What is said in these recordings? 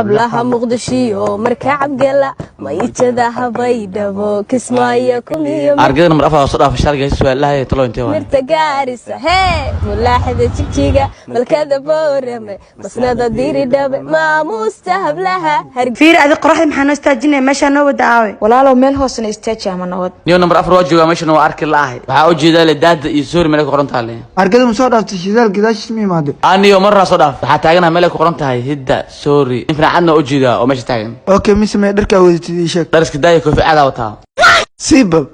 Hablaha Muqdishiyo marka cabgala mayjada Habaydhabo, Kismaayo kumiyo. Argada nambar 4 soo dhaaf sharga su'aalaha talo intee waay? Mirta Gaarisa, hee, mulaaxada Jigjiga, malkada Boorame, masnada Diridhabe, maamuusta hablaha. Fiir adi, qoraxda maxaa noo istaajinaya? Meeshaa noo wada aawe? Walaalow, meel hoosena istaaji ama nabad. Niyo, nambar 4 waa joogaa meeshana, waa arki la'ahay. Waxaa u jeedaa le daada iyo sorry meel ay ku qoran tahay le. Argada ma soo dhaaftay? Shidaal gadaashiis ma imaade? Aniyo marraa soo dhaaf, waxaa taaganaha meel ay ku qoran tahay hidda sorry. In fiicadna u jeedaa oo meesha taagan. Okay, mise mee dharkaa wadatid? Ii sheeg. Dhar iska daaya, koofi cadaa wataa. Siibal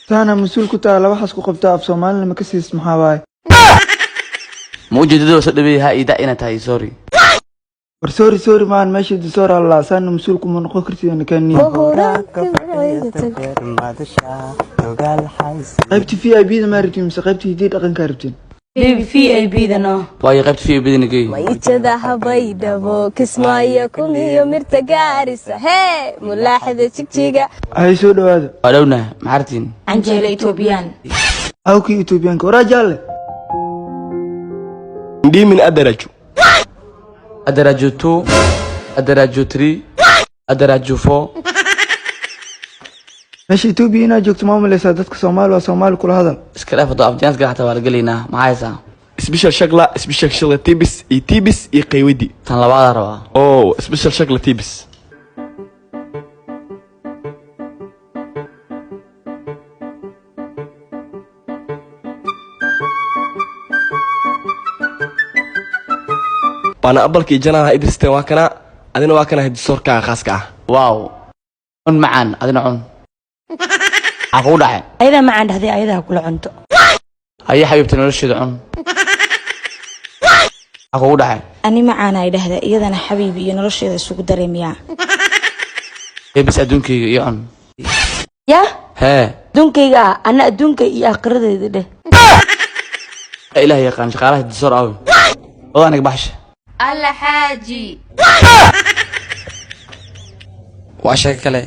taana mas-uul ku taha, laba xas ku qabtaa, af Soomaalina ma ka siis? Maxaa waaye? Ma ujeedada waa soo dhaweeyay ha ida inay tahay sorry. War sorry, sorry maan, meesha disoor allaa saana mas-uul kuma noqon kartid nakaniya. Qaybta VIP da maa rabtiin mise qaybta hiddii dhaqankaa rabtiin? Baby, VIP da no. Waayo, qaybta VIP da nagey. Mayjada Habaydhabo, Kismaayo kumiyo, mirta Gaarisa, hee, mulaaxada Jigjiga. Hay, soo dhawaada. Waa dhowna, maxaa rabtiin? Canjeelo Etoobiyaan. Awkii Etoobiyaanka waraa jaalle. Ndimin adaraju. Adaraju 2, adaraju 3, adaraju 4. Meesha Etoobiya inaad joogto ma umaleysaa? Dadka Soomaali waa Soomaali kula hadal. Iska dhaaf, hadoo afjaanis gala xataa waa la gelaynaa. Maxaa haysaa? Special shakla, special shakla tibis iyo tibis iyo qaywadi. Tan labaadaa rabaa. Oh, special shakla tibis. Baana abalkii janaha idristeen, waa kana adina, waa kana hidisoorkaaga khaaska ah. Wow, cun macaan, adina cun. Maxaa kugu dhacay? Ayadaa macaan dhahday, ayadaa kula cunto. Haye xabiibta, nolosheeda cun. Maxaa kugu dhacay? Ani macaana ay dhahda, iyadana xabiibi iyo nolosheeda isugu dareemiyaa. Ee bis, adduunkayga iyo cun. Yah. Hee. Adduunkayga ah, ana adduunka iyo aakhiradeeda dheh. Ilaah yaqaan shaqaalaha disoor awe wada aniga baxsha. Alla xaaji. Waa sheeko kale.